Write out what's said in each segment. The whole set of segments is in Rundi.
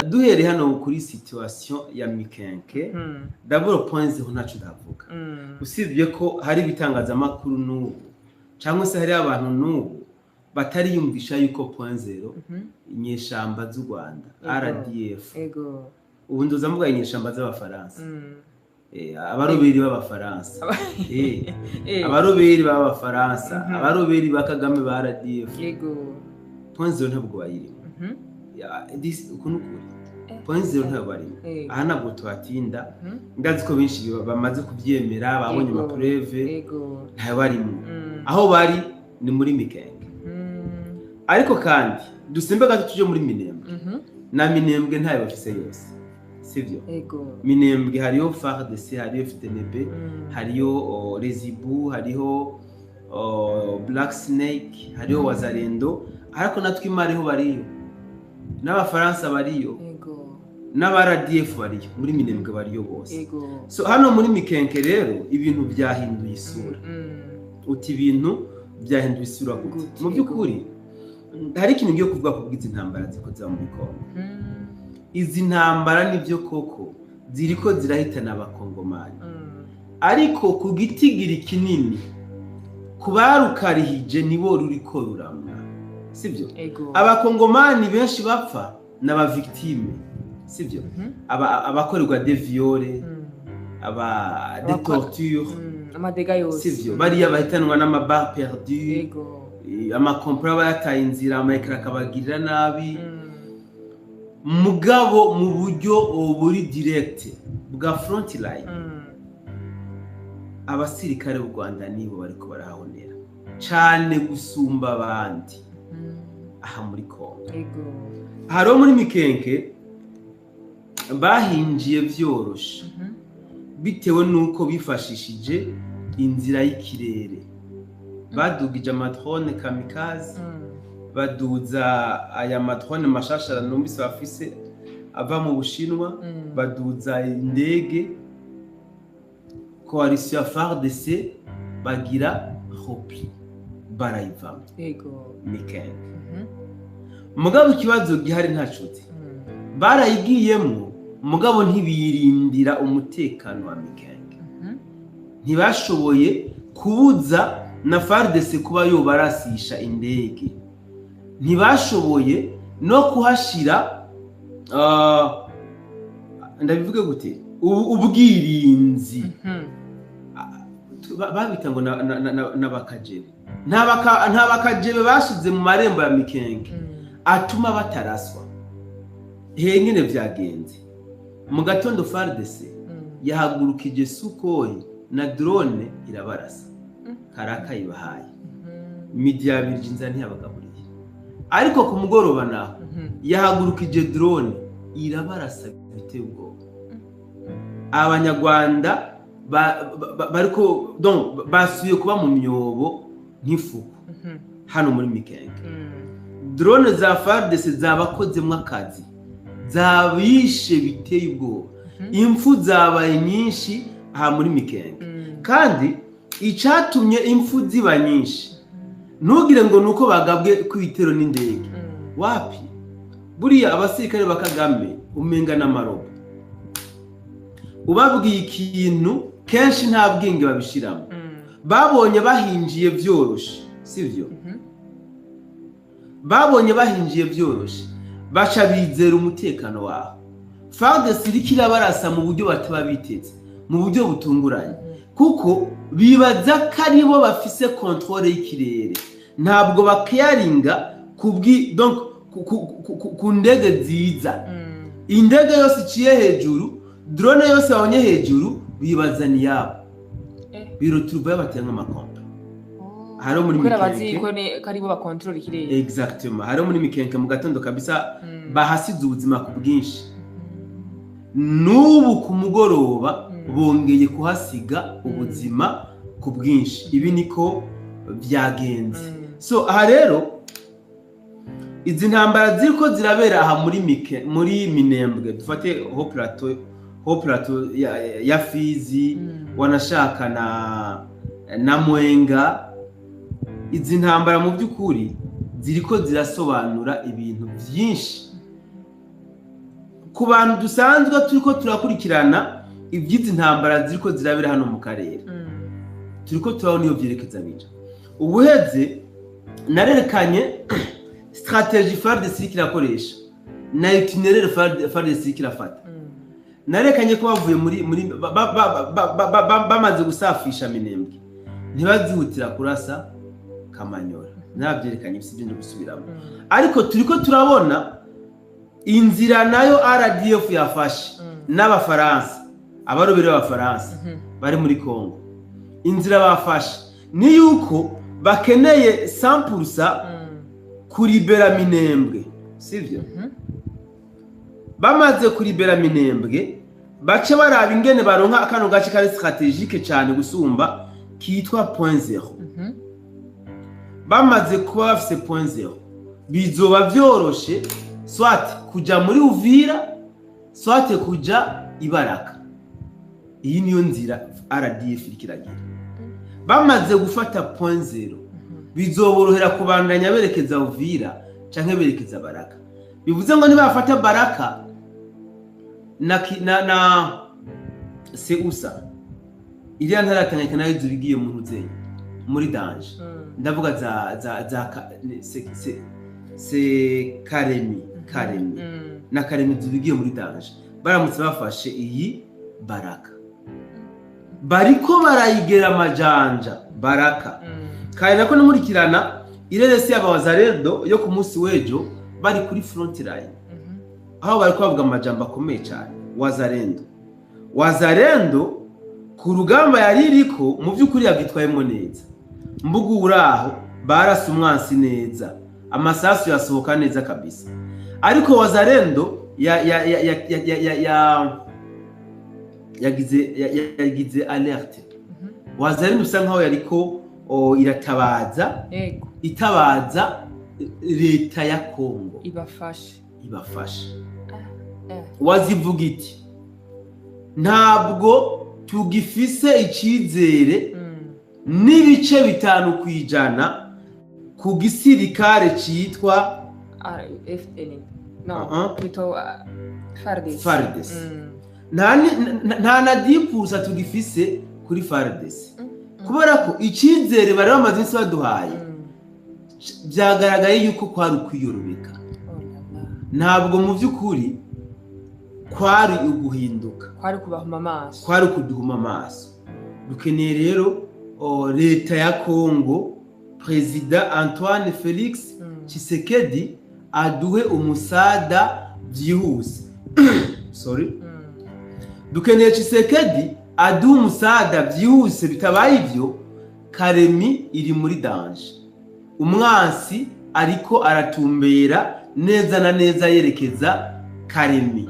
Duhereye hano kuri situation ya Mikenke, d'abord Point Zéro ntaco ndavuga, usibye ko hari ibitangazamakuru n'ubu cyangwa se hari abantu n'ubu batariyumvisha yuko Point Zéro inyeshamba z'u Rwanda, RDF, ubu ndoza mvuga inyeshamba z'Abafaransa, abaroberi b'Abafaransa, abaroberi b'Abafaransa, abaroberi ba Kagame ba RDF, Point Zéro ntabwo bayirimo. Uku ni ukuri. Point Zéro ntabwo barimo. Aha ntabwo tuhatinda. Ndazi ko benshi bamaze kubyemera, babonye ama preuves. Ntayo barimo. Aho bari ni muri Mikenge. Ariko kandi dusimbe gato tuje muri Minembwe. Na Minembwe ntayo bafise yose, sivyo? Minembwe hariyo FARDC, hariyo FDNB, hariyo Rezibu, hariho Black Snake, hariho Wazalendo, ariko natwe imariho bariyo, n'Abafaransa bariyo, n'aba RDF bariyo muri Minembwe, bariyo bose. So hano muri Mikenke rero ibintu byahinduye isura. Uti ibintu byahinduye isura gute? Gute? Mu by'ukuri hari ikintu ngiye kuvuga ku bw'izi ntambara ziko ziba muri Kongo. Izi ntambara nibyo koko ziriko zirahitana Abakongomani, ariko ku gitigiri kinini ku barukarihije nibo ruriko ruramwa, sibyo? Abakongomani benshi bapfa ni aba victimes, sibyo? Abakorerwa des viols, aba des tortures. Ama dégâts yose. Sivyo? Bariya bahitanwa n'ama balles perdues, amakompora aba yataye inzira, amayekara akabagirira nabi. Mugabo mu buryo buri direct bwa front line, abasirikare b'u Rwanda nibo bariko barahonera cane gusumba abandi aha muri Kongo. Hariho muri Mikenke bahinjiye vyoroshe, bitewe n'uko bifashishije inzira y'ikirere, badugije ama drones kamikaze, baduza aya ma drones mashasha numvise bafise ava mu Bushinwa, baduza indege, coalition ya FARDC bagira repli, barayivamo Mikenke. Mugabo ikibazo gihari, ntacuti, barayigiyemwo, mugabo ntibirindira umutekano wa Mikenge. Ntibashoboye kubuza na FARDC kuba yobarasisha indege, ntibashoboye no kuhashira, ndabivuge gute, ubwirinzi. Babita ngo n'abakajebe, nta bakajebe bashize mu marembo ya Mikenge atuma bataraswa. Henyine vyagenze mu gatondo, FARDC yahagurukije Sukhoi na drone irabarasa. Karaka ibahaye midi yabirije, inzara ntiyabagaburiye. Ariko ku mugoroba naho yahagurukije drone irabarasa biteye ubwoba. Abanyarwanda bariko, donc basubiye kuba mu myobo nk'ifuku. Hano muri Mikenge drone za FARDC zabakozemwo akazi, zabishe biteye ubwoba. Impfu zabaye nyinshi aha muri Mikenge. Kandi icatumye impfu ziba nyinshi, ntugire ngo ni uko bagabwe kw'ibitero n'indege. Wapi, buriya abasirikare ba Kagame umenga n'amarobo. Ubabwiye ikintu kenshi nta bwenge babishiramo. Babonye bahinjiye vyoroshe, sivyo? Babonye bahinjiye vyoroshe, baca bizera umutekano waho. FARDC iriko irabarasa mu buryo bataba biteze, mu buryo butunguranye, kuko bibaza ko aribo bafise contrôle y'ikirere. Ntabwo bakeyaringa kubwi, donc ku ndege ziza. Indege yose iciye hejuru, drone yose babonye hejuru, bibaza ni yabo. Biroturuva batera nk'amakompa hariho muri Kubera bazi Mikenke. ko aribo bakontorora ikirere. Exactement, hariho muri Mikenke mu gatondo kabisa bahasize ubuzima ku bwinshi. N'ubu ku mugoroba bongeye kuhasiga ubuzima ku bwinshi. Ibi niko byagenze. So aha rero izi ntambara ziriko zirabera aha muri Mike, muri Minembwe, dufate haut plateau ya Fizi, wanashaka na Mwenga, izi ntambara mu by'ukuri ziriko zirasobanura ibintu byinshi ku bantu dusanzwe turiko turakurikirana iby'izi ntambara ziriko zirabera hano mu karere. Turiko turabona iyo vyerekeza bija. Ubuheze narerekanye stratégie FARDC iriko irakoresha na itinéraire FARDC iriko irafata. Narekanye ko bavuye muri bamaze gusafisha Minembwe, ntibazihutira kurasa Kamanyora. Nabyerekanye, sibyo nje gusubiramo. Ariko turiko turabona inzira nayo RDF yafashe n'Abafaransa, abarobere b'Abafaransa bari muri Congo. Inzira bafashe ni yuko bakeneye 100% kuribera Minembwe, sivyo? Bamaze kuribera Minembwe, bace baraba ingene baronka kano gace kari stratégique cyane gusumba kitwa Point Zéro. Bamaze kuba bafise Point Zéro, bizoba vyoroshe soit kuja muri Uvira, soit kuja Ibaraka. Iyi niyo nzira RDF iriko iragira. Bamaze gufata Point Zéro, bizoborohera kubandanya berekeza Uvira canke berekeza Baraka. Bivuze ngo nibafata Baraka na Seusa, iriya ntara ya Tanganyika nayo izoba igiye mu ntuzenye muri danger. Ndavuga za se Karemi na Karemi izoba igiye muri danger baramutse bafashe iyi Baraka. Bariko barayigera amajanja Baraka. Kare nako nkurikirana ireresi y'Abawazalendo yo ku munsi w'ejo bari kuri front line, aho bari kubavuga amajambo akomeye cyane. Wazalendo ku rugamba yari iriko, mu by'ukuri yabyitwayemo neza. Mbugu uraho barasa umwansi neza, amasasu yasohoka neza kabisa. Ariko Wazalendo ya ya ya ya ya ya ya ya yagize alerte. Wazalendo usa nkaho yariko iratabaza, itabaza leta ya Kongo ibafashe. Ibafashe. Wazivuga iti: "Ntabwo tugifise icizere n'ibice 5% ku gisirikare citwa Ah, FN no, plutôt FARDC. FARDC. Nta na 10% tugifise kuri FARDC, kubera ko icizere bari bamaze iminsi baduhaye byagaragaye yuko kwari ukwiyorobeka." Oh là là. Ntabwo mu by'ukuri kwari uguhinduka. Kwari kubahuma amaso. Kwari ukuduhuma amaso. Dukeneye rero leta ya Congo, Perezida Antoine Felix Tshisekedi aduhe umusada byihuse. Sorry. Dukeneye Tshisekedi aduhe umusada byihuse. Bitabaye ibyo, Karemi iri muri danger. Umwansi ariko aratumbera neza na neza yerekeza Karemi.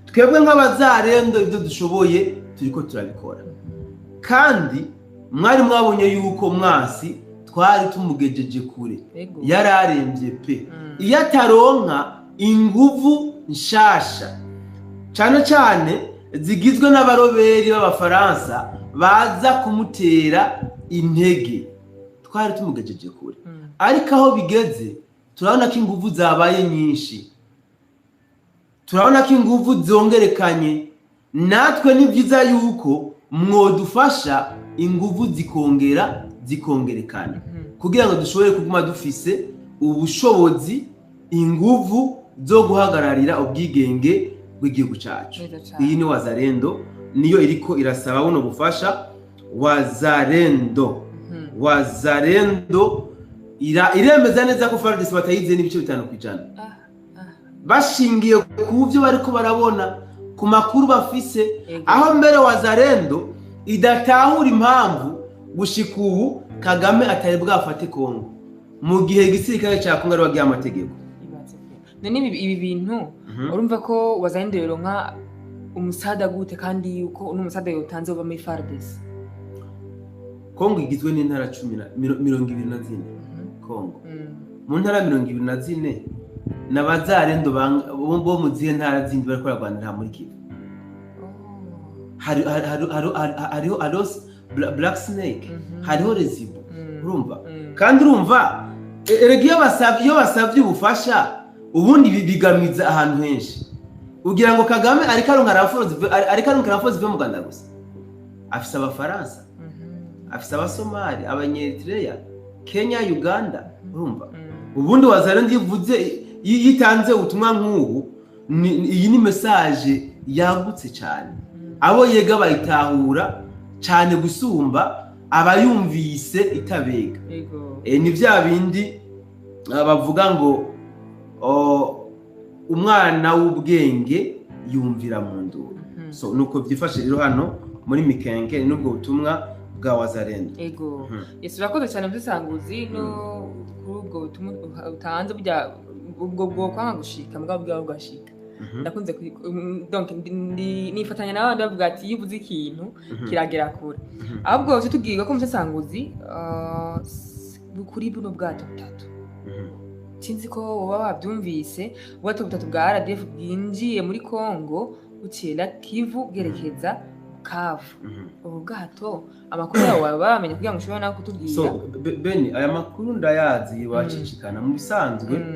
Twebwe nk'Abazarendo ibyo dushoboye turiko turabikora, kandi mwari mwabonye yuko mwansi twari tumugejeje kure. Yararembye pe. Iyo ataronka inguvu nshasha, cane cane zigizwe n'abaroberi b'Abafaransa baza kumutera intege, twari tumugejeje kure. Ariko aho bigeze turabona ko inguvu zabaye nyinshi, turabona ko inguvu zongerekanye. Natwe ni byiza yuko mwodufasha inguvu zikongera zikongerekana, kugira ngo dushobore kuguma dufise ubushobozi, inguvu zo guhagararira ubwigenge bw'igihugu cyacu. Neza cane. Iyi ni Wazarendo, niyo iriko irasaba buno bufasha. Wazarendo, Wazarendo iremeza neza ko FARDC batayize n'ibice 5%, bashingiye ku byo bariko barabona, ku makuru bafise, aho mbere Wazarendo idatahura impamvu gushika ubu Kagame atari bwafate Kongo mu gihe igisirikare cya Kongo ari wagiye amategeko. Ibaze pe. None ibi bintu, urumva ko Wazalendo yoronka Umusada gute kandi yuko n'umusada yotanze uva muri FARDC? Kongo igizwe n'intara cumi na 24. Kongo mu ntara 24 n'abazarendo bo mu zihe ntara zindi bariko baragwanira muri Kivu? Hariho Black Snake, hariho Rezibo, urumva? Kandi urumva, erega iyo basavye ubufasha ubundi bigamiza ahantu henshi. Ugira ngo Kagame ariko aronka renforts zivuye mu Rwanda gusa? Afise Abafaransa, afise Abasomali, Abanyeritreya, Kenya, Uganda, urumva? Ubundi Wazalendo iyo ivuze, iyo itanze ubutumwa nk'ubu, iyi ni message yagutse cyane. Abo yega bayitahura cyane gusumba abayumvise itabega. Ni bya bindi bavuga ngo umwana w'ubwenge yumvira mu nduru. So nuko byifashe rero hano muri Mikenke n'ubwo butumwa bwa Wazalendo. Yesu, urakoze cyane musesanguzi no kuri ubwo butumwa utanze. Burya ubwo bwo kwanga gushika mugabo bwawe bugashika. Ndakunze donc nifatanya n'abandi bavuga ati iyo uvuze ikintu kiragera kure. Ahubwo cyo tubwirwa ko umusesanguzi kuri buno bwato butatu, sinzi ko woba wabyumvise, ubwato butatu bwa RDF bwinjiye muri Congo buciye Lac Kivu bwerekeza Bukavu. Ubu bwato amakuru yawe waba wamenye kugira ngo ushobore nawe kutubwira? So Beni, aya makuru ndayazi, wacicikana mu bisanzwe.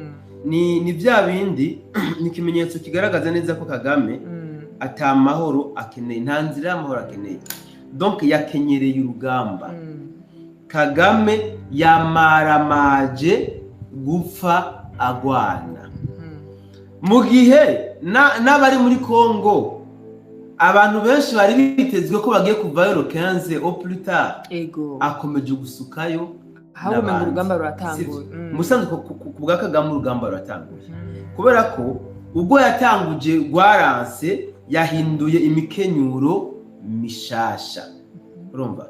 Ni bya bindi, ni ikimenyetso kigaragaza neza ko Kagame ata mahoro akeneye, nta nzira y'amahoro akeneye. Donc yakenyereye urugamba. Kagame yamaramaje gupfa agwana. Mu gihe n'abari muri Congo, abantu benshi bari bitezwe ko bagiye kuvayo le 15 au plus tard, akomeje gusukayo aho umenga n'abandi. Urugamba ruratanguye. Sivyo? Musanzwe ku bwa Kagame urugamba ruratanguye, kubera ko ubwo yatanguje rwaranse, yahinduye imikenyuro mishasha, urumva?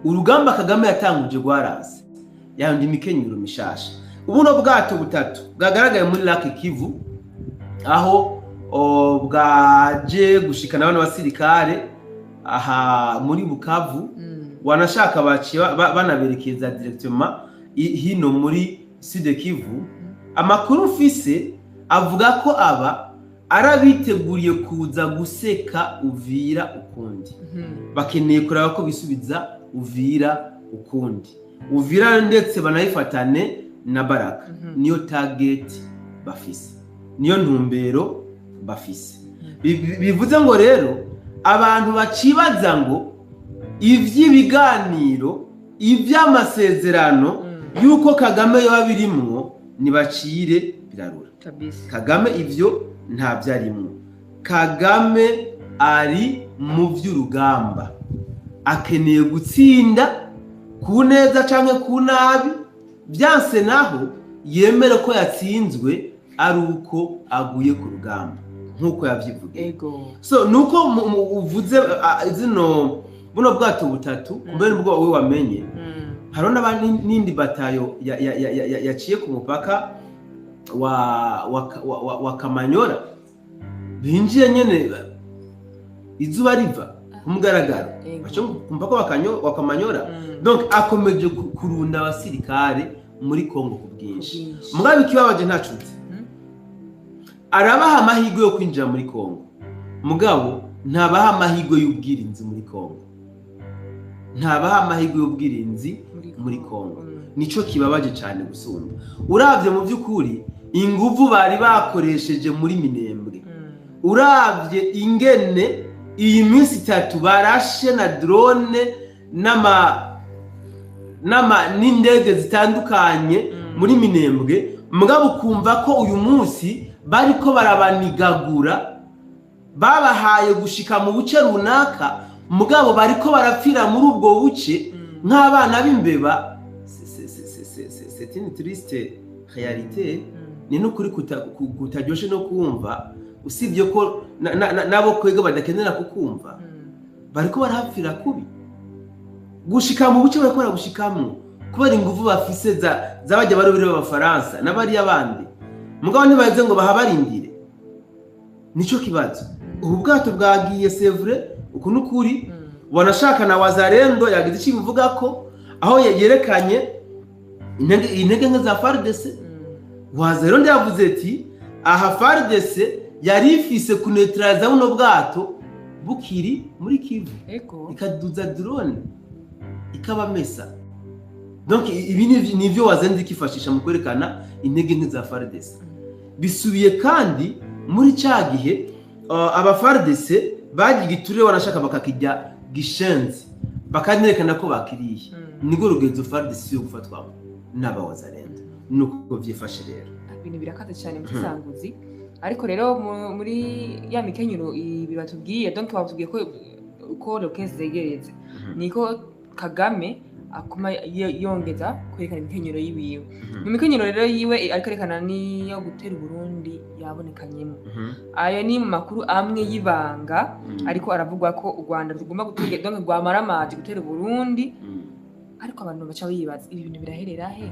Urugamba Kagame yatanguje rwaranse, yahinduye imikenyuro mishasha. Ubuno bwato butatu bwagaragaye muri Lac Kivu, aho bwaje gushikana bano basirikare aha muri Bukavu, wanashaka baciye banaberekeza directement hino muri Sud Kivu. Amakuru mfise avuga ko aba arabiteguriye kuza guseka Uvira ukundi. Bakeneye kuraba ko bisubiza Uvira ukundi, Uvira ndetse banayifatane na Baraka. Niyo target bafise, niyo ntumbero bafise. Bivuze ngo rero abantu bacibaza ngo ivy'ibiganiro, ivy'amasezerano, yuko Kagame yoba birimwo, nibacire birarura. Kagame ivyo ntabyo arimwo. Kagame ari mu vy'urugamba, akeneye gutsinda ku neza canke ku nabi. Byanse naho yemere ko yatsinzwe ari uko aguye ku rugamba nk'uko yavyivugiye. So nuko uvuze zino buno bwato butatu, kumbe nubwo wowe wamenye, hariho n'indi batayo yaciye ku mupaka wa Kamanyora, binjiye nyene izuba riva ku mugaragaro. Baca ku mupaka wa Kamanyora. Donc akomeje kurunda abasirikare muri Kongo ku bwinshi. Ku bwinshi. Mugabe ikibabaje ntacutse, arabaha amahirwe yo kwinjira muri Kongo, mugabo ntabaha amahirwe y'ubwirinzi muri Kongo, ntabaha amahirwe y'ubwirinzi muri Kongo. Nico kibabaje cyane gusumba. Uravye mu by'ukuri inguvu bari bakoresheje muri Minembwe, uravye ingene iyi minsi 3 barashe na drone n'ama n'indege zitandukanye muri Minembwe, mugabo ukumva ko uyu munsi bariko barabanigagura, babahaye gushika mu buce runaka, mugabo bariko barapfira muri ubwo buce nk'abana b'imbeba. C'est une triste réalité. Ni n'ukuri kutaryoshe no kumva, usibye ko nabo kwega badakenera kukumva. Bariko barahapfira kubi gushika mu buce bariko baragushikamwo kubera inguvu bafise z'abajya barobere b'Abafaransa n'abariya bandi, mugabo ntibaze ngo bahabarindire. Nico kibazo. Ubu bwato bwagiye, c'est vrai, uku n'ukuri. Wanashaka na Wazalendo yagize icyo bivuga ko aho yerekanye intege nke za FARDC. Wazalendo yavuze ati aha FARDC yari ifise kuneutraliza buno bwato bukiri muri Kivu, ikaduza drone ikabamesa. Donc ibi nivyo Wazalendo ikifashisha mu kwerekana intege nke za FARDC. Bisubiye kandi muri ca gihe aba FARDC bagiye igiturire, wanashaka bakakijya gishenzi, bakanerekana ko bakiriye. Niko rugenzo FARDC yo gufatwamo n'aba Wazalendo, nuko vyifashe rero. Ibintu birakaze cyane mu gisanguzi. Ariko rero muri ya mikenyero ibi batubwiye, donc batubwiye ko uko le 15 zegereze niko Kagame akuma yongeza kwerekana imikenyero yiwiwe. Mu mikenyero rero yiwe ariko erekana niyo gutera Burundi yabonekanyemo. Ayo ni mu makuru amwe y'ibanga, ariko aravugwa ko u Rwanda rugomba gutega, donc rwamaramaje gutera Burundi. Ariko abantu baca bibaza, ibi bintu biraherera he?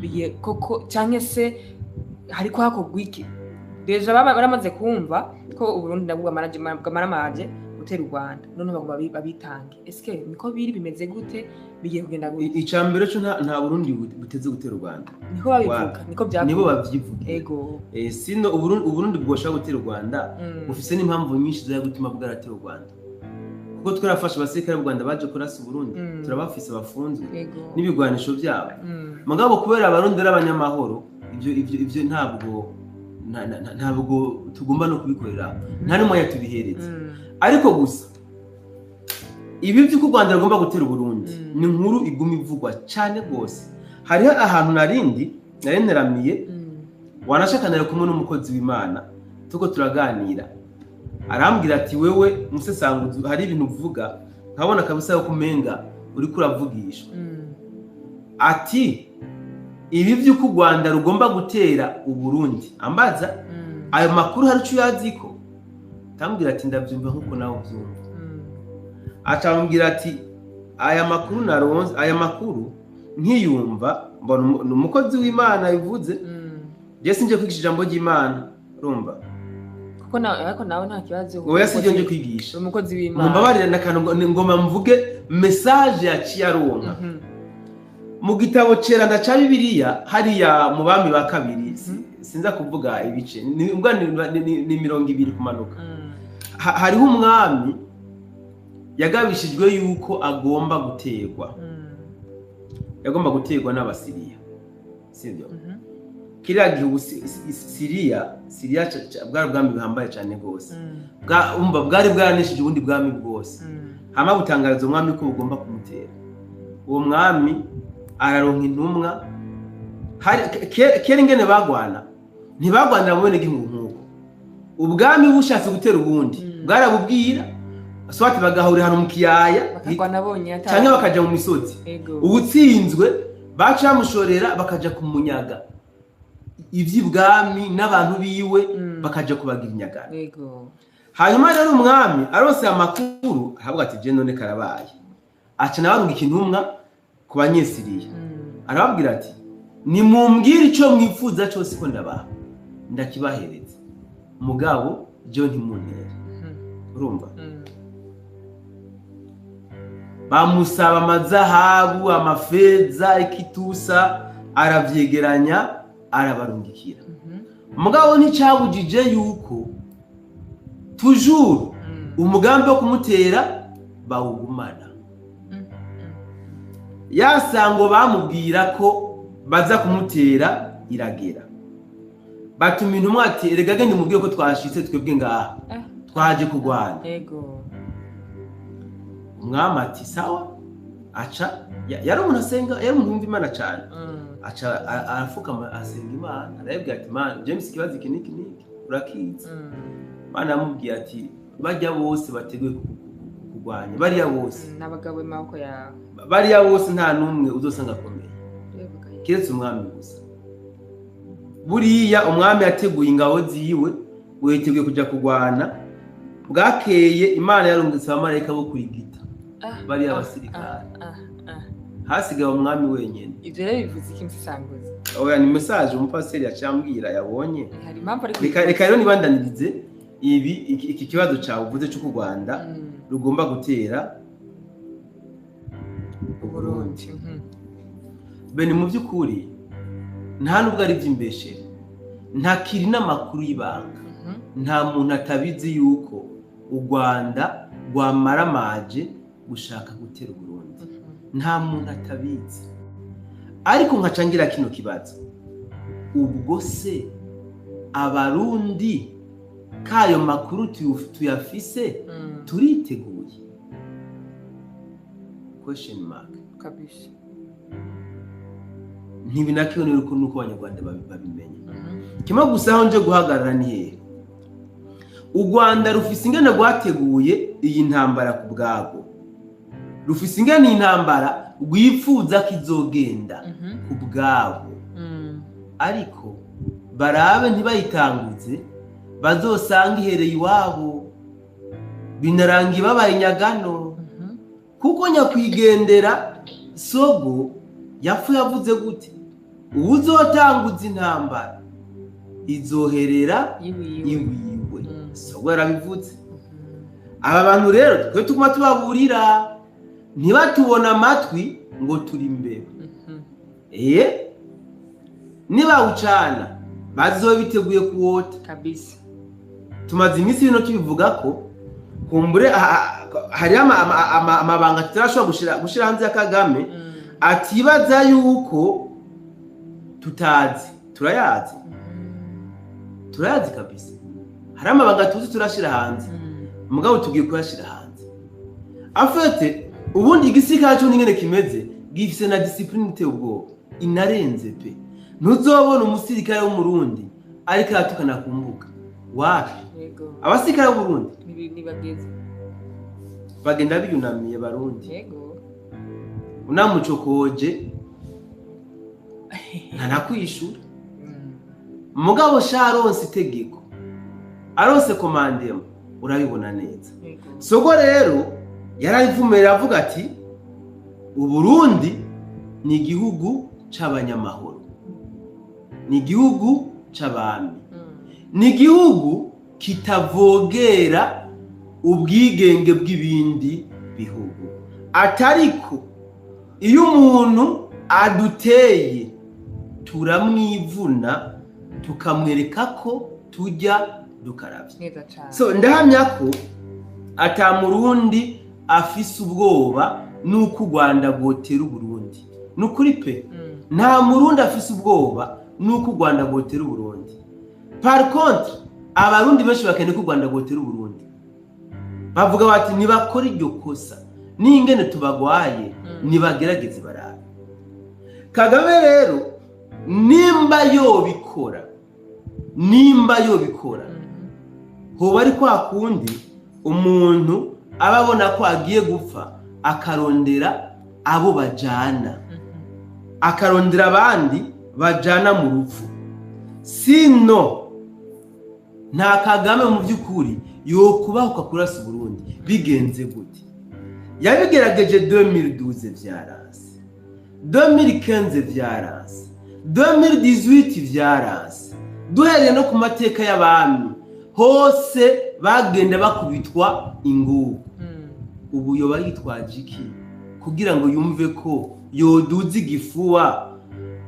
Bigiye koko canke se hariko hakorwa iki? Déjà baba baramaze kumva ko Uburundi nabwo bwamaramaje gutera u Rwanda, none bagomba babitange. Eske niko biri? Bimeze gute? Bigiye kugenda gute? Icya mbere cyo nta Burundi buteze gutera u Rwanda. Niko babivuga, niko nibo byakorwa. Bavyivugira. Sino Uburundi bwoshobora gutera u Rwanda, bufise n'impamvu nyinshi zo gutuma bwaratera u Rwanda, kuko twarafashe abasirikare b'u Rwanda baje kurasa Uburundi, turabafise bafunzwe n'ibigwanisho byabo. Mugabo kubera Abarundi ari abanyamahoro, ivyo ntabwo tugomba no kubikorera, nta n'umwanya tubihereza. Ariko gusa ibi by'uko u Rwanda rugomba gutera Uburundi ni inkuru iguma ivugwa cyane rwose. Hariho ahantu narindi nari nteramiye, wanashakanira kumwe n'umukozi w'Imana, tuko turaganira, arambwira ati: "Wewe musesanguzi, hari ibintu uvuga nkabona kabisa yo kumenga uriko uravugishwa." Ati ibi by'uko u Rwanda rugomba gutera Uburundi, ambaza ayo makuru hari icyo uyaziko? Tambwira ati: "Ndabyumva nk'uko nawe ubyumva." Acambwira ati: "Aya makuru naronse, aya makuru nkiyumva mbona ni umukozi w'Imana bivuze." Je sinje kwigisha ijambo ry'Imana, urumva? Kuko nawe, ariko nawe nta kibazo. Oya, sibyo nje kwigisha. Uri umukozi w'Imana. Mumbabarire n'akantu ngoma mvuge message yaciye aronka. Mu gitabo ceranda ca Bibiliya, hariya mu Bami ba Kabiri, sinza kuvuga ibice, ni 20 kumanuka. Hariho umwami yagabishijwe yuko agomba guterwa, yagomba guterwa n'Abasiriya, sibyo? Mhm. Kiriya gihugu Siriya bwari ubwami buhambaye cyane rwose. Umva, bwari bwaraneshije ubundi bwami bwose. Hama butangariza umwami ko bugomba kumutera. Uwo mwami araronka intumwa. Hari kera ingene bagwana, ntibagwanira mu bene gihugu nk'uko ubwami bushatse gutera ubundi, bwarabubwira swati bagahurira ahantu mu kiyaya bakagwana bonye canke bakaja mu misozi. Uwutsinzwe baca bamushorera, bakaja kumunyaga ivy'ibwami n'abantu biwe, bakaja kubagira inyagano. Hanyuma rero umwami aronse amakuru, aravuga ati: "Je none karabaye." Aca nawe arungika intumwa ku Banyesiriya, arababwira ati: "Nimumbwire ico mwifuza cose ko ndabaha, ndakibahereza, mugabo jewe ntimuntere." Urumva? Bamusaba amazahabu, amafeza, ikitusa, aravyegeranya, arabarungikira. Mugabo nticabujije yuko toujours umugambi wo kumutera bawugumana. Yasango bamubwira ko baza kumutera iragera, batuma intumwa ati: "Erega gende mubwiye ko twashitse twebwe ngaha, twaje kurwana." Umwami ati: "Sawa." Aca yari umuntu asenga, yari umuntu wumva Imana cyane. Aca arafukama, asenga Imana, arayibwira ati: "Mana, James, ikibazo iki niki niki urakizi." Imana yamubwiye ati: "Bajya bose bateguye kurwanya, bariya bose N'abagabo b'amaboko yawe. bariya bose nta n'umwe uzosanga akomeye Uravuga ye. keretse umwami gusa." Buriya umwami yateguye ingabo ziwe, ngo yiteguye kujya kurwana. Bwakeye Imana yarungitse abamarayika bo kurigita bariya basirikare. Hasigaye umwami wenyine. Ivyo rero bivuze iki, musesanguzi? Oya, ni message umupasiteri yaciye ambwira yabonye. Hari impamvu, ariko Reka rero nibandanirize. Ibi iki kibazo cyawe uvuze cyo ku Rwanda rugomba gutera Uburundi. Bene, mu by'ukuri nta nubwo ari iby'imbeshere, ntakiri n'amakuru y'ibanga. Nta muntu atabizi yuko u Rwanda rwamaramaje gushaka gutera Uburundi. Nta muntu atabizi. Ariko nkaca ngira kino kibazo: ubwo se Abarundi kayo makuru tuyafise, turiteguye? Question mark. Kabisa. Ntibinakewe nuko Abanyarwanda babimenya. Kimwe gusa, aho nje guhagarara ni hehe? U Rwanda rufise ingene rwateguye iyi ntambara ku bwabo, rufise ingene iyi ntambara rwifuza ko izogenda ku bwabo. Ariko barabe ntibayitanguze, bazosanga ihereye iwabo, binarangiye babaye nyagano. Kuko nyakwigendera Sogo yapfuye avuze gute? Uwuzotanguza intambara izoherera iwiwe. Iwiwe. Sogo yarabivuze. Aba bantu rero twe tuguma tubaburira, ntibatubona amatwi ngo turi imbere. Nibawucana bazobe biteguye kuwota. Tumaze iminsi bino tubivuga ko kumbure hariho amabanga tutarashobora gushira hanze ya Kagame. Atibaza yuko tutazi, turayazi. Turayazi kabisa. Hari amabanga tuzi turashira hanze. Mugabo tugiye kuyashira hanze. Afete ubundi igisirikare cyo n'ingene kimeze, gifise na discipline iteye ubwoba, inarenze pe. Ntuzobona umusirikare w'Umurundi ariko aratukana ku mbuga, wapi. Abasirikare b'Uburundi Nibageze. bagenda biyunamiye, Barundi. Unamucokoje ntanakwishura. Mugabo sha aronse itegeko, aronse commandement, urabibona neza. Sogo rero yarabivumera, avuga ati Uburundi ni igihugu c'abanyamahoro, ni igihugu c'abami, ni igihugu kitavogera ubwigenge bw'ibindi bihugu. Atariko iyo umuntu aduteye turamwivuna, tukamwereka ko tujya dukaravye. Neza cane. So ndahamya ko ata Murundi afise ubwoba nuko u Rwanda rwotera Uburundi. Ni ukuri pe. Nta Murundi afise ubwoba nuko u Rwanda rwotera Uburundi. Par contre, Abarundi benshi bakeneye ko u Rwanda rwotera Uburundi, bavuga bati nibakora iryo kosa n'ingene tubagwaye. Nibagerageze barabe. Kagame rero nimba yobikora, hoba ari kwa kundi umuntu aba abona ko agiye gupfa, akarondera abo bajana, akarondera abandi bajana mu rupfu. Sino nta Kagame mu by'ukuri yokubahuka kurasa Uburundi. Bigenze gute? Yabigerageje 2012 vyaranse, 2015 vyaranse, 2018 vyaranse. Duhereye no ku mateka y'abami hose bagenda bakubitwa ingugu. Ubu yoba yitwaje iki kugira ngo yumve ko yoduza igifuwa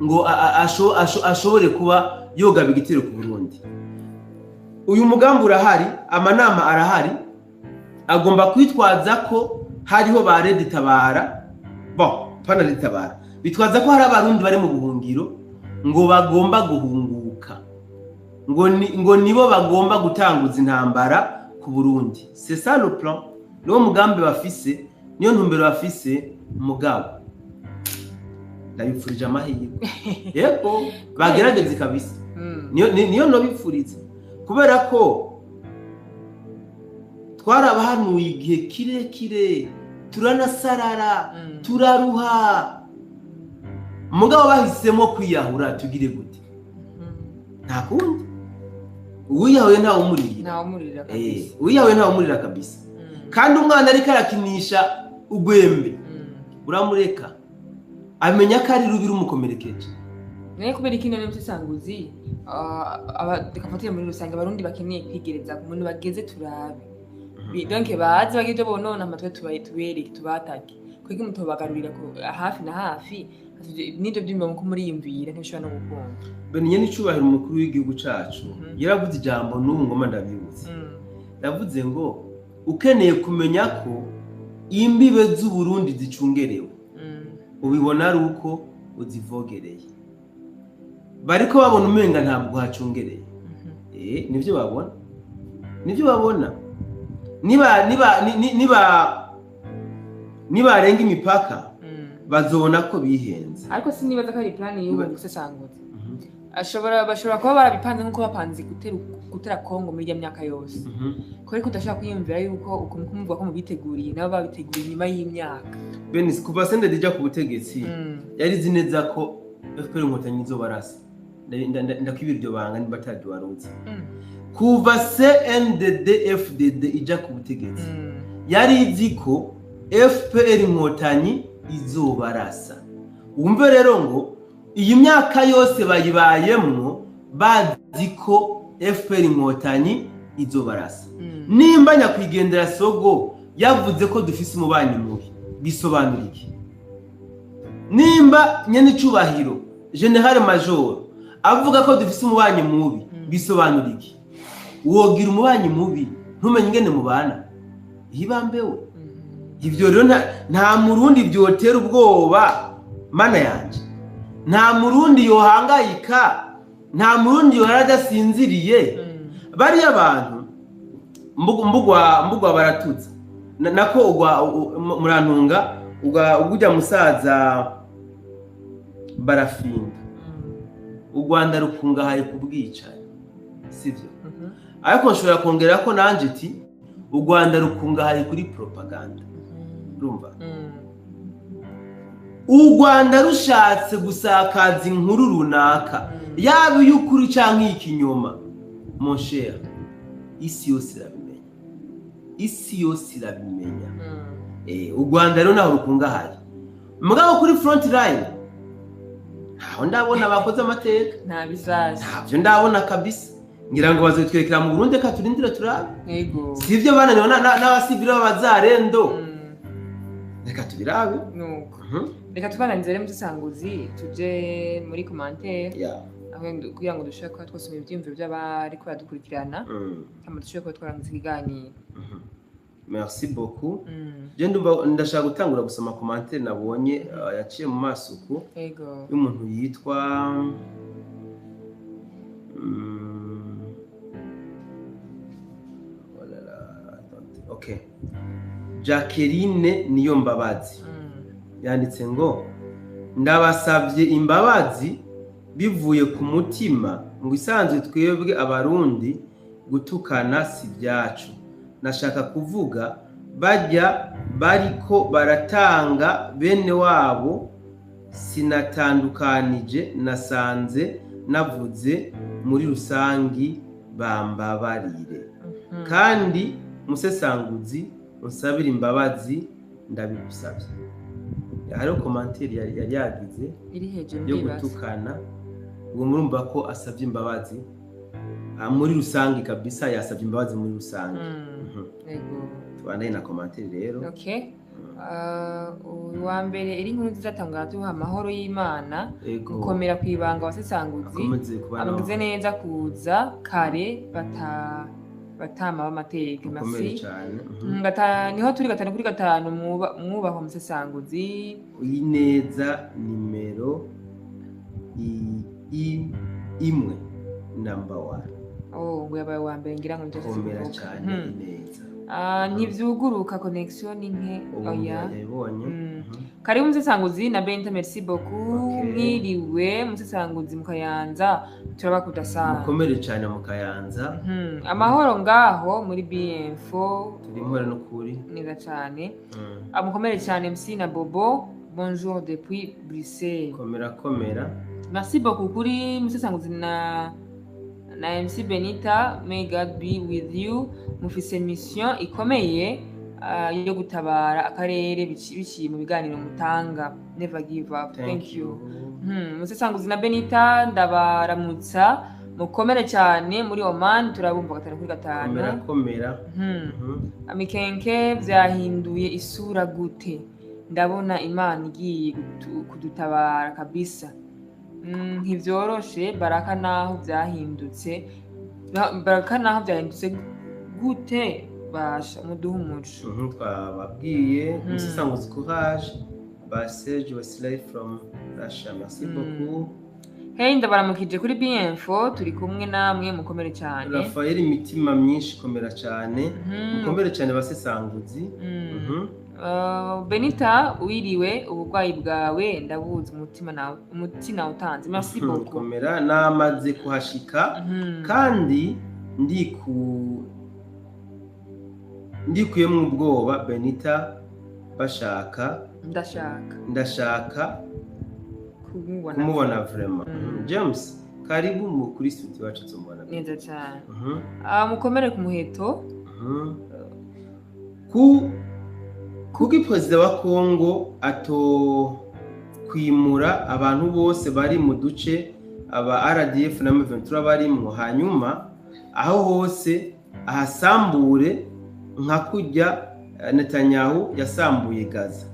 ngo ashobore kuba yogaba igitero ku Burundi? Uyu mugambi urahari, amanama arahari. Agomba kwitwaza ko hariho ba Red Tabara, bon, pana Red Tabara, bitwaza ko hari Abarundi bari mu buhungiro ngo bagomba guhunguka, ngo nibo bagomba gutanguza intambara ku Burundi. C'est ça le plan, niwo mugambi bafise, niyo ntumbero bafise. Mugabo ndabipfurije amahirwe, yego, bagerageze kabisa. Niyo nobipfuriza, kubera ko twarabahanuye igihe kirekire, turanasarara, turaruha. Mugabo bahisemo kwiyahura, tugire gute? Nta kundi, uwiyahuye ntawe umurira. Ntawumurira kabisa. Uwiyahuye ntawe umurira kabisa. Kandi umwana ariko arakinisha ugwembe, uramureka amenya ko ari rubi rumukomerekeje. Naye kubera iki none musesanguzi, reka mfatire muri rusange, Abarundi bakeneye kwigereza ku muntu bageze turabe. Donc baze bagire ibyo bonona, amatwe tubereke, tubatake. Kuko mutobagarurira hafi na hafi n'ibyo byumva muko muriyumvira, ntibishobora no gukunda. Beniye n'icubahiro umukuru w'igihugu cacu yaravuze ijambo, n'ubu ngoma ndabibutse. Yavuze ngo ukeneye kumenya ko imbibe z'Uburundi zicungerewe, ubibona ari uko uzivogereye. Bariko babona umenga ntabwo hacungereye. Nivyo babona, nivyo babona. Niba niba niba nibarenga imipaka, bazobona ko bihenze. Ariko sinibaza ko ari plan y'uwo musesanguzi. Ashobora, bashobora kuba barabipanze nk'uko bapanze gutera Kongo muri iyo myaka yose, ko ariko udashobora kwiyumvira yuko uko muvuga ko mubiteguriye, nabo babiteguriye inyuma y'imyaka. Benis, kuva CNDD ija ku butegetsi, yari izi neza ko FPR Inkotanyi izobarasa. Ndakwibira iryo banga niba ataryo waruzi. Kuva CNDD FDD ija ku butegetsi, yari izi ko FPR Inkotanyi izobarasa. Wumve rero ngo iyi myaka yose bayibayemwo bazi ko FPR Inkotanyi izobarasa. Nimba nyakwigendera Sogo yavuze ko dufise umubanyi mubi, bisobanura iki? Nimba nyenicubahiro Général Major avuga ko dufise umubanyi mubi, bisobanura iki? Wogira umubanyi mubi ntumenye ingene mubana hibambewe. Ivyo rero nta Murundi vyotera ubwoba, mana yanje. Nta Murundi yohangayika, nta Murundi yohara adasinziriye. Bariya bantu mbugwa mbugwa baratuza. Nako ugwa murantunga ugwa ugujya musaza Barafinda. U Rwanda rukungahaye ku bwicanyi, sivyo? Ariko nshobora kongera ko nanje iti u Rwanda rukungahaye kuri propaganda. Urumva, u Rwanda rushatse gusakaza inkuru runaka, yaba iy'ukuri canke iy'ikinyoma, mon cher, isi yose irabimenya, isi yose irabimenya. U Rwanda rero naho rukungahaye, mugabo kuri front line ntaho ndabona bakoze amateka. Nta bizaza. Ntabyo ndabona kabisa. Ngira ngo bazotwerekera mu Burundi, reka turindire turabe. Sivyo bananiwe n'abasivile b'abazarendo. Reka tubirabe. Nuko reka tubananize rero musesanguzi, tuje muri commentaire, aho kugira ngo dushobore kuba twasoma ivyiyumviro by'abariko baradukurikirana, hama dushobore kuba twarangiza ikiganiro. Merci beaucoup. Je ndumva ndashaka gutangura gusoma commentaire nabonye, yaciye mu masuku, y'umuntu yitwa oh là là, attendez. Okay, Jacqueline Niyo Mbabazi yanditse ngo ndabasabye imbabazi bivuye ku mutima, ngo isanzwe twebwe Abarundi gutukana si byacu. Nashaka kuvuga bajya bariko baratanga bene wabo, sinatandukanije, nasanze navuze muri rusangi, bambabarire. Kandi musesanguzi unsabire imbabazi, ndabigusabye. Hariho commentaire yari yagize iri hejuru yo ndibaza. gutukana. Ubwo murumva ko asabye imbabazi. Muri rusange kabisa, yasabye imbabazi muri rusange. Tubandanye na commentaire rero. Okay. Uwa mbere iri nkuru nziza atangura tuha amahoro y'Imana, gukomera ku ibanga abasesanguzi. Akomeze kuba nawe. Amugize neza kuza kare, batama b'amateka. Mukomere Merci. cyane. Niho turi gatanu kuri gatanu, mwubahwa musesanguzi. Ineza nimero 1, number one. Oh, ngo yabaye uwa mbere, ngira ngo nivyo Komera kuvuga. cyane, Ineza. Ah, ntivyuguruka, connexion ni nke. Ubu Oya. yabibonye. Karibu musesanguzi na Benta, merci beaucoup. Okay. Mwiriwe musesanguzi, mukayanza turabakunda sana. Mukomere cyane mu Kayanza. Amahoro ngaho muri BM4? Turi impore n'ukuri. Neza cyane. Mukomere cyane MC na Bobo, bonjour depuis Bruxelles. Komera, komera. Merci beaucoup kuri musesanguzi na MC Benita, may God be with you, mufise mission ikomeye. yo gutabara akarere biciye mu biganiro mutanga. Never give up. Thank you. Musesanguzi na Benita, ndabaramutsa, mukomere cyane muri Oman, turabumva 5 kuri 5. Komera komera. Amikenke byahinduye isura gute? Ndabona Imana igiye kudutabara kabisa. Ntivyoroshe. Baraka naho byahindutse, baraka naho byahindutse gute? Basha muduhe umuco. Twababwiye. Musesanguzi, courage. Ba Serge Wesley from Russia, merci beaucoup. Hey, ndabaramukije kuri BNFO, turi kumwe namwe, mukomere cyane. Rafael, imitima myinshi, komera cyane. Mukomere cyane basesanguzi. Benita, wiriwe, uburwayi bwawe ndabuzi, umutima nawe umuti nawutanze, merci beaucoup. Komera, namaze kuhashika kandi ndikuyemo ubwoba. Benita, bashaka Ndashaka ndashaka kumubona. Kumubona vraiment. James, karibu mu kuri studio wacu tumubona. Neza cyane. Mukomere ku muheto. Kuki perezida wa Kongo atokwimura abantu bose bari mu duce aba RDF na M23 barimwo, hanyuma aho hose ahasambure nka kurya Netanyahu yasambuye Gaza,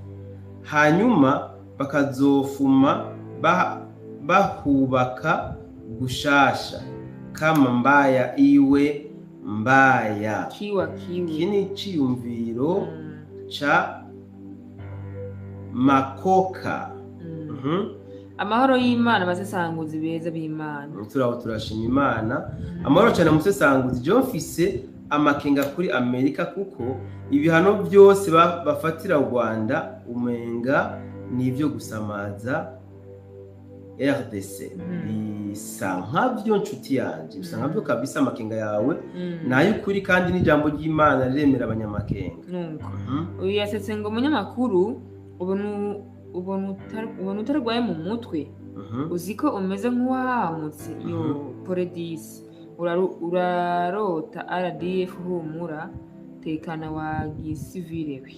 hanyuma bakazofuma bahubaka gushasha? Kama mbaya iwe mbaya. Kiwa kiwe. Iki ni iciyumviro ca Makoka. Amahoro y'Imana, basesanguzi beza b'Imana. Turaho, turashima Imana. Amahoro cyane musesanguzi. Jewe mfise amakenga kuri Amerika, kuko ibihano byose bafatira u Rwanda umenga ni ibyo gusamaza RDC. Bisa nkabyo, nshuti yanje, bisa nkabyo kabisa. Amakenga yawe nay'ukuri, kandi n'ijambo ry'Imana riremera abanyamakenga. Nuko uyu yasetse ngo umunyamakuru ubona utarwaye mu mutwe, uzi ko umeze nk'uwahamutse yo. Pole disi, urarota RDF. Humura, tekana wa gisivile we.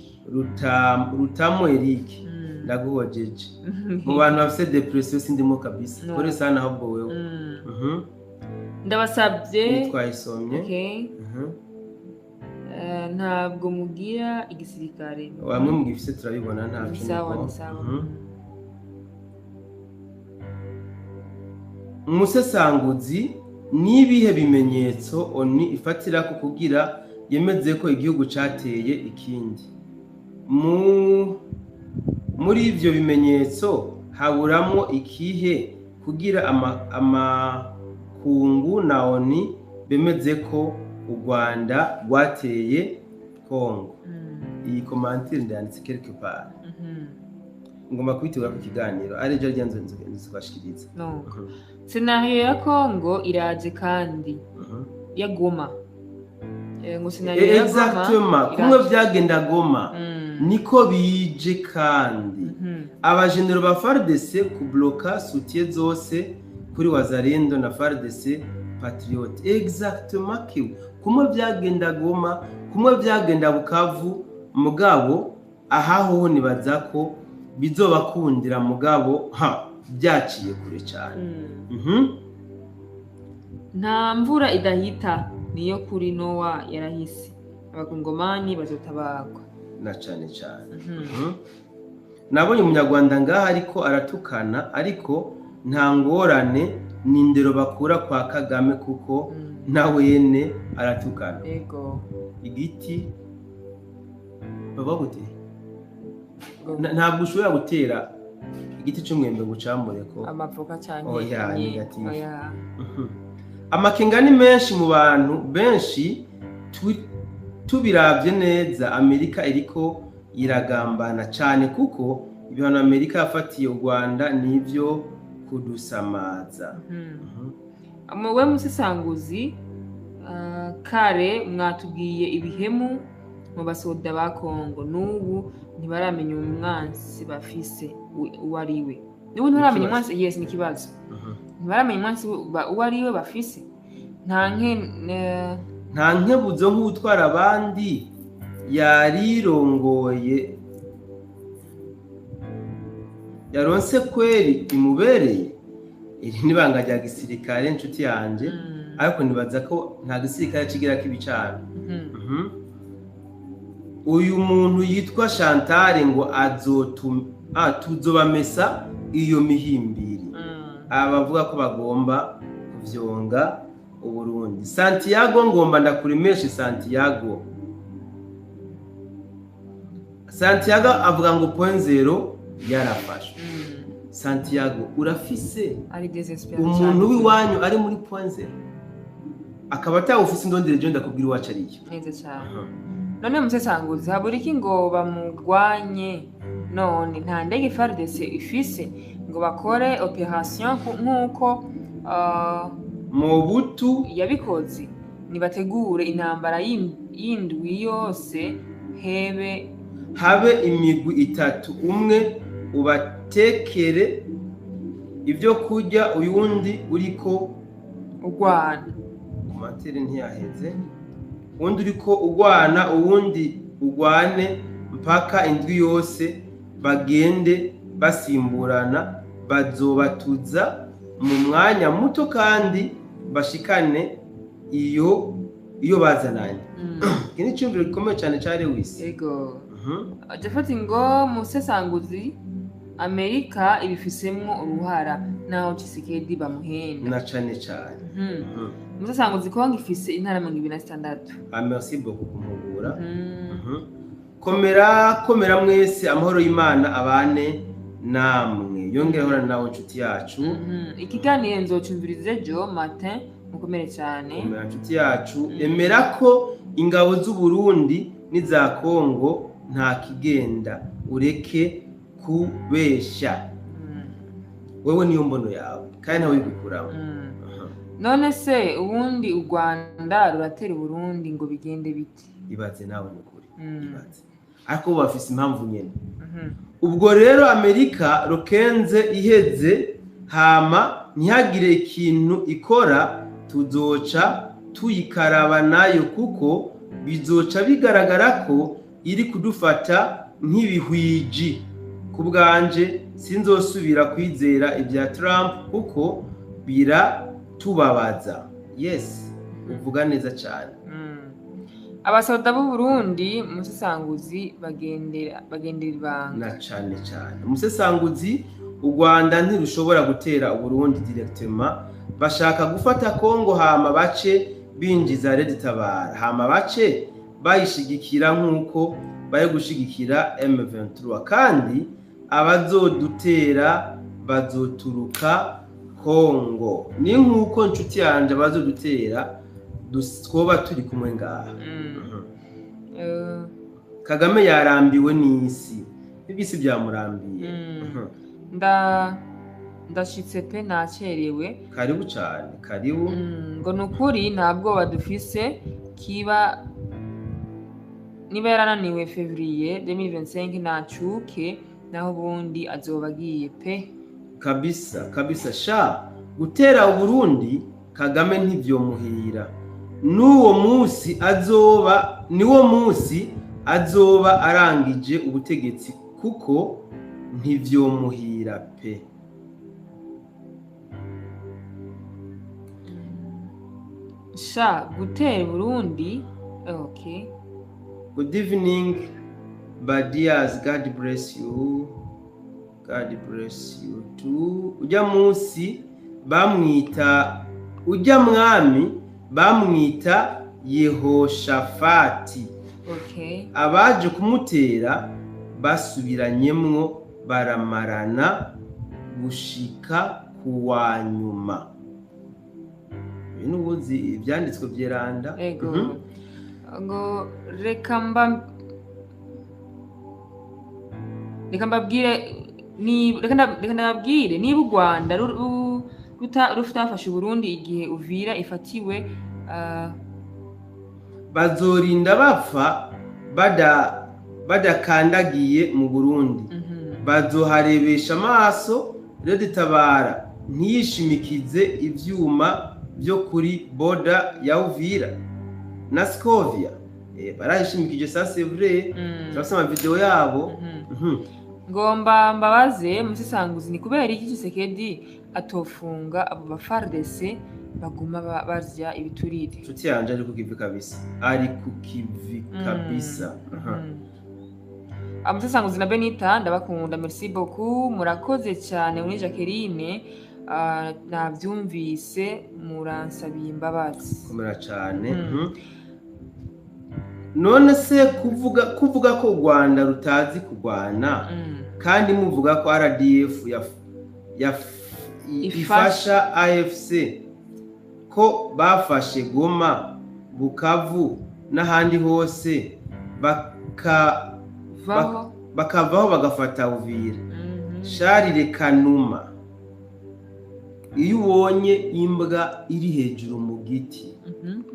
Rutamu Eric, ndaguhojeje. Mu bantu bafise dépression sindimo kabisa. No. Pole sana ahubwo wewe. Ndabasabye. Twayisomye. Okay. Ntabwo mugira igisirikare. Bamwe mu gifise turabibona, ntaco. Ni sawa. Niko. Ni sawa. Umusesanguzi, n'ibihe bimenyetso ONU ifatirako kugira yemeze ko igihugu cateye ikindi? Muri ivyo bimenyetso haburamwo ikihe kugira amakungu na ONU bemeze ko u Rwanda rwateye Congo? Iyi commentaire ndayanditse quelque part, ngomba kubitegura ku kiganiro ari ryo rya nzo nzobashikiriza. Nuko scénario ya Congo iraje kandi ya Goma. Ngo scénario ya Goma Exactement, kumwe iraje. vyagenda Goma, niko bije kandi. Abajenero ba FARDC kubloka soutien zose kuri Wazalendo na FARDC Patriote. Exactement, kiwe kumwe vyagenda Goma, kumwe vyagenda Bukavu. Mugabo aha hoho nibaza ko bizobakundira, mugabo ha byaciye kure cyane. Nta mvura idahita, niyo kuri Nowa yarahise, abakongomani bazotabagwa. Na cane cane. Nabonye umunyarwanda ngaha ariko aratukana, ariko nta ngorane, ni indero bakura kwa Kagame, kuko nawene aratukana. Igiti baba gute? Ntabwo ushobora gutera igiti c'umwembe ngo ucamure ko amavoka canke Oya, négatif. Oya. Amakenga ni menshi mu bantu benshi. Tubiravye neza, Amerika iriko iragambana cane, kuko ibihano Amerika yafatiye u Rwanda nivyo kudusamaza. We musesanguzi, kare mwatubwiye ibihemu mu basoda ba Kongo, n'ubu ntibaramenya umwansi bafise uwo ari we. N'ubu ntibaramenya Ikibazo. umwansi, yes, ni ikibazo. Ntibaramenya umwansi uwo ari we bafise. Nta nke Nta nkebuzo nk'utwara abandi. Yarirongoye yaronse kweri imubereye. Iri nibanga rya gisirikare inshuti yanje, ariko nibaza ko nta gisirikare kigira kibicana. Uyu muntu yitwa Chantal ngo tuzobamesa iyo mihimbiri. Abavuga ko bagomba kuvyonga Uburundi. Santiago ngomba ndakuremeshe Santiago. Santiago avuga ngo point zero yarafashwe. Santiago urafise umuntu w'iwanyu ari muri point zero akaba atawufise indondere je ndakubwira iwacu ariyo. Neza cyane. None musesanguzi habura iki ngo bamugwanye? None nta ndege FARDC ifise ngo bakore operation nk'uko Mobutu yabikoze? Nibategure intambara y'indwi yose, hebe habe imigwi itatu, umwe ubatekere ibyo kurya, uyundi uriko ugwana. Kumatere ntiyaheze. Undi uriko ugwana, uwundi ugwane mpaka indwi yose, bagende basimburana, bazobatuza mu mwanya muto kandi bashikane iyo bazananye. Iki ni icyumviro gikomeye cyane cya Lewis. Yego. Jafati ngo musesanguzi Amerika ibifisemwo uruhara naho Tshisekedi bamuhenda. Na cane cane. Musesanguzi Kongo ifise intara 26. Merci beaucoup kumuhugura. Komera komera mwese, amahoro y'Imana abane namwe. Yongera hora nawe nshuti yacu. Ikiganiro nzocumviriza ejo matin, mukomere cyane. Komera nshuti yacu. Emera ko ingabo z'u Burundi n'iza Kongo nta kigenda, ureke kubesha. Wewe niyo mbono yawe kandi nawe wigukuramo. None se ubundi u Rwanda ruratera Burundi ngo bigende biti? Ibaze nawe nukuri. Ibaze. Ariko bafise impamvu nyene. Ubwo rero Amerika rokenze iheze hama ntihagire ikintu ikora, tuzoca tuyikaraba nayo kuko bizoca bigaragara ko iri kudufata nk'ibihwiji. Kubwanje sinzosubira kwizera ibya Trump kuko biratubabaza. Yes, uvuga neza cyane. Abasoda b'u Burundi musesanguzi bagendera ibanga. Na cyane cyane. Musesanguzi u Rwanda ntirushobora gutera Burundi directement, bashaka gufata Kongo hama bace binjiza Red Tabara, hama bace bayishigikira nkuko baye gushigikira M23, kandi abazodutera bazoturuka Kongo. Ni nkuko nshuti yanje bazodutera twoba turi kumwe ngaha. Kagame yarambiwe n'isi, ibisi byamurambiye. Ndashitse pe nacerewe. Karibu cyane, karibu. Ngo nukuri ntabwo badufise kiba niba yarananiwe Fevrier 2025 nacuke, naho ubundi azoba agiye pe. Kabisa kabisa sha, gutera Burundi Kagame ntivyomuhira. N'uwo munsi azoba, niwo munsi azoba arangije ubutegetsi kuko ntivyomuhira pe. Sha gutera Burundi. Okay. Good evening, Badias. God bless you. God bless you too. Ujya munsi bamwita, ujya mwami bamwita Yehoshafati. Okay. Abaje kumutera basubiranyemwo baramarana gushika kuwa nyuma. Ibintu ibyanditswe byeranda. Ego. Ngo reka mbabwire ni reka ndababwire niba u Rwanda rutafashe Burundi igihe Uvira ifatiwe, bazorinda bapfa badakandagiye mu Burundi. Bazoharebesha amaso Red Tabara ntiyishimikize ivyuma byo kuri border ya Uvira na Scovia. Barayishimikije, ça c'est vrai. Turafise ama vidéo yabo. Ngomba mbabaze musesanguzi, ni kubera iki Tshisekedi atofunga abo ba FARDC baguma barya ibiturire? Inshuti yanje ari ku kivi kabisa, ari ku kivi kabisa. Aha. Amusesanguzi na Benita, ndabakunda, merci beaucoup, murakoze cyane. Muri Jacqueline, nabyumvise, muransabiye imbabazi. Komera cyane. None se kuvuga ko u Rwanda rutazi kurwana, kandi muvuga ko RDF ifasha AFC, ko bafashe Goma, Bukavu n'ahandi hose, vaho bakavaho bagafata Uvira? Sharire Kanuma, iyo ubonye imbwa iri hejuru mu giti,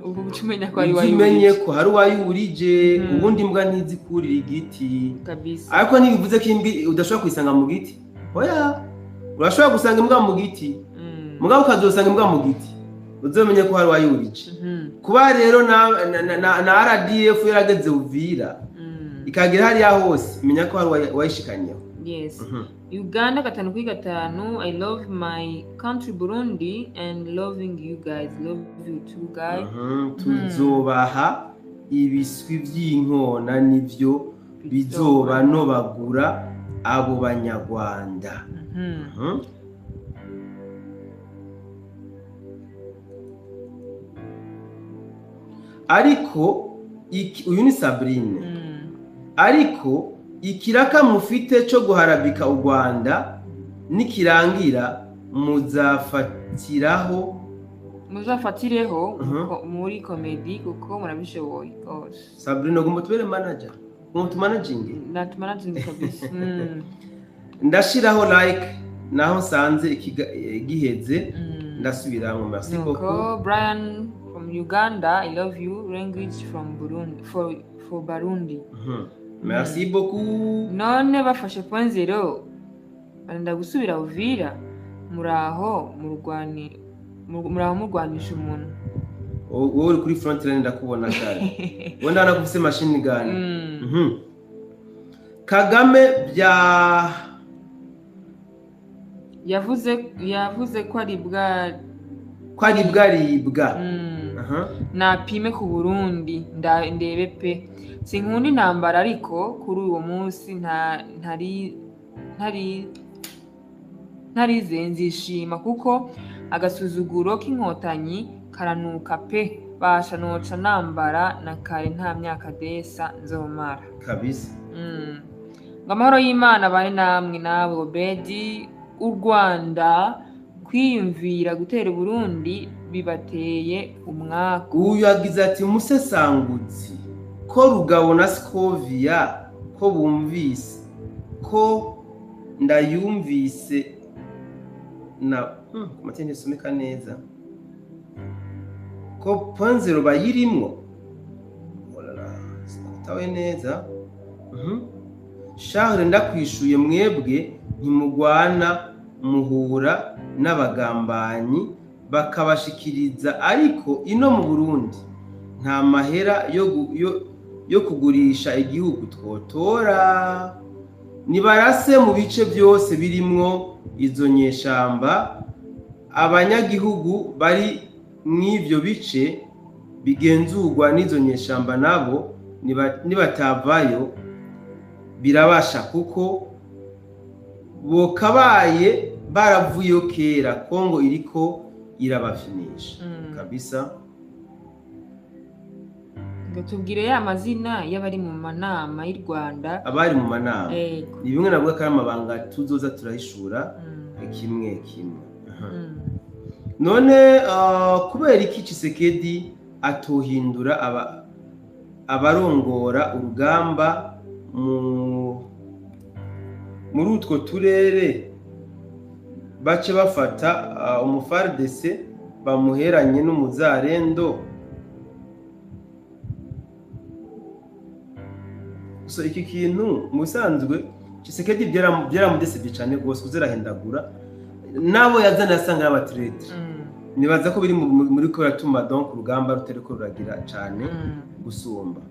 Ubu uca umenya ko ari ujye umenye wayurije. ko hari uwayurije. Ubundi imbwa ntizikurira igiti. Kabisa. Ariko ntibivuze ko imbwa udashobora kuyisanga mu giti. Oya, urashobora gusanga imbwa mu giti, mugabo ukazosanga imbwa mu giti, uzomenye ko hari uwayurije. Kuba rero na RDF yarageze Uvira, ikagera hariya hose, menya ko hari uwayishikanyeho. Yes. Uganda 5 kuri 5. I love my country Burundi and loving you guys. Love you too, guys. Tuzobaha ibiswi by'inkona, nivyo bizobanobagura abo Banyarwanda. Ariko uyu ni Sabrine. Ariko ikiraka mufite cyo guharabika u Rwanda nikirangira, muzafatiraho. Muzafatireho muri comédie kuko murabishoboye rwose. Sabrine, ugomba tubere manager, ugomba tumanaginge. Natumanaginge kabisa. Ndashiraho like naho nsanze giheze, ndasubiramo. Merci beaucoup. Nuko Brian from Uganda, I love you language from Burundi, for Barundi. Merci beaucoup. None bafashe Point Zéro, barenda gusubira Uvira? Muraho murwani, muraho murwanisha umuntu. Wowe uri kuri front line, ndakubona cyane, wowe ndabona ko ufise machine gun. Kagame bya Yavuze ko ari bwa ko aribwa aribwa. Napime ku Burundi ndebe pe. Sinkunda intambara, ariko kuri uwo munsi nta ntari ntari ntarize nzishima, kuko agasuzuguro k'Inkotanyi karanuka pe. Basha noca nambara na kare, nta myaka desa nzomara. Kabisa. Ngo amahoro y'Imana bane namwe. Nawe Obedi, u Rwanda kwiyumvira gutera Burundi bibateye umwaku. Uyu yagize ati: "Musesanguzi, ko Rugabo na Scovia ko bumvise ko ndayumvise na ku matente isomeka neza ko Point Zéro bayirimwo." Oh là là, sinatawe neza. Charles, ndakwishuye. Mwebwe ntimugwana, muhura n'abagambanyi bakabashikiriza, ariko ino mu Burundi nta mahera yo kugurisha igihugu twotora. Nibarase mu bice byose birimwo izo nyeshamba. Abanyagihugu bari mw'ivyo bice bigenzurwa n'izo nyeshamba nabo nibatavayo birabasha, kuko bokabaye baravuyeyo kera. Kongo iriko irabafinisha kabisa. Ngo tubwire ya mazina y'abari mu manama y'u Rwanda. Abari mu manama? Ego. Ni bimwe navuga ko ari amabanga tuzoza turahishura kimwe kimwe. Aha. None kubera iki Tshisekedi atohindura abarongora urugamba muri utwo turere, bace bafata umu FARDC bamuheranye n'umuzarendo? So iki kintu mu bisanzwe Tshisekedi byaramudesebye cyane rwose, kuzerahendagura nabo yazana yasanga ari aba traîtres. Nibaza ko biri muri ko biratuma donc urugamba rutariko ruragira cyane gusumba.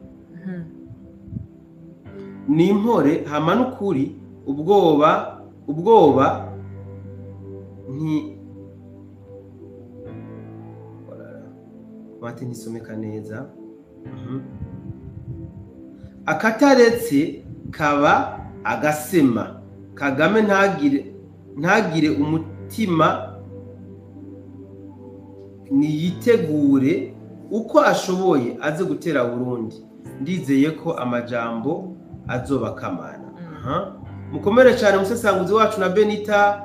Ni impore hama n'ukuri ubwoba nti bate ntisomeka neza. Akataretse kaba agasema. Kagame ntagire umutima, niyitegure uko ashoboye aze gutera Burundi. Ndizeye ko amajambo azobakamana. Mukomere cyane umusesanguzi wacu na Benita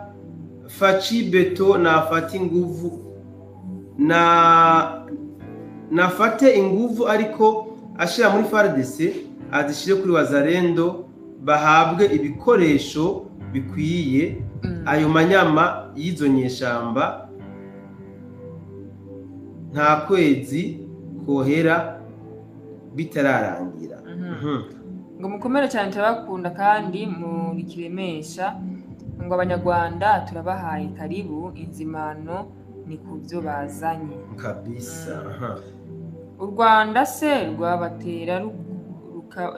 Faci Beto nafata inguvu na nafate inguvu ariko ashira muri FARDC azishire kuri Wazalendo bahabwe ibikoresho bikwiye. Ayo manyama y'izo nyeshamba nta kwezi kohera bitararangira. Ngo mukomere cyane turabakunda kandi murikiremesha. Ngo abanyarwanda turabahaye karibu, inzimano ni kubyo bazanye kabisa. U Rwanda se rwabatera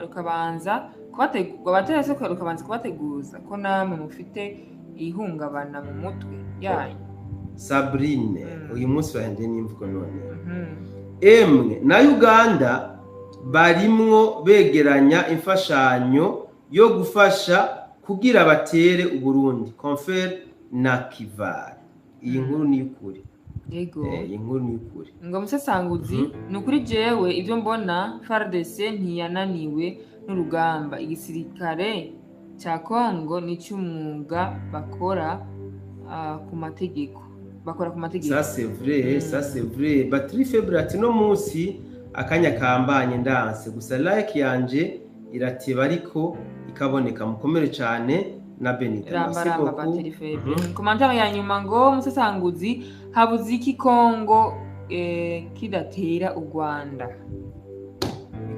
rukabanza kubateguza ko namwe mufite ihungabana mu mutwe yanyu. Sabrine uyu munsi bahende n'imvugo none. Emwe na Uganda barimwo begeranya imfashanyo yo gufasha kugira batere Uburundi Confer na Kivar. Iyi nkuru ni ukuri. Yego. Iyi nkuru ni ukuri. Ngo musesanguzi ni ukuri jewe ibyo mbona FARDC ntiyananiwe n'urugamba. Igisirikare cya Congo ni cy'umwuga bakora ku mategeko. Bakora ku mategeko. Ça c'est vrai, ça c'est vrai. Batterie faible ati no munsi akanya kambanye ndanse gusa like yanje irateba ariko ikaboneka. Mukomere cyane na Benita. Ramba batterie faible. Commentaire ya nyuma ngo musesanguzi habuze iki Congo kidatera u Rwanda?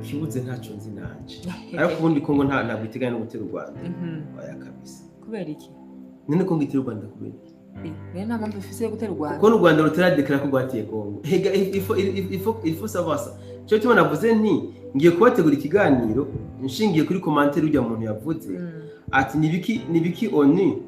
Ikibuze ntacyo nzi nanje. Ariko ubundi Congo ntabwo iteganya no gutera u Rwanda. Oya kabisa. Kubera iki? None Congo itera u Rwanda kubera iki? Rero nta mpamvu ifise yo gutera u Rwanda. Kuko u Rwanda rutaradeklara ko rwateye Congo. Ega il faut savoir ça. Cyo tubona navuze nti ngiye kubategura ikiganiro nshingiye kuri commentaire ujya muntu yavuze ati nibiki ONU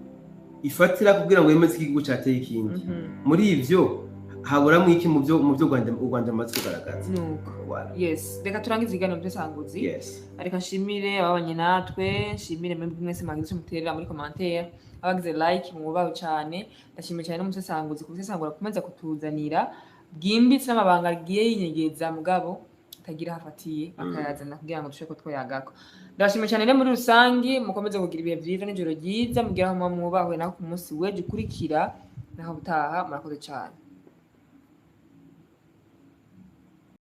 ifatira kugira ngo yemeze igihugu cyateye ikindi. Muri ivyo haburamwe iki mu byo u Rwanda rumaze kugaragaza. Nuko. Yes, reka turangize ikiganiro by'ubusanguzi. Yes. Reka nshimire ababanye natwe, nshimire mwese mwagize muterera muri commentaire, abagize like mwubaho cyane. Ndashimye cyane n'umusesanguzi kubisesangura kumeza kutuzanira bwimbitse n'amabanga agiye yinyegeza mugabo atagira hafatiye akayazana kugira ngo dushobore kutwoyagako. Ndashimye cyane rero muri rusangi mukomeze kugira ibihe byiza n'ijoro ryiza, mugira aho mwubahwe naho ku munsi w'ejo ukurikira naho butaha. Murakoze cyane.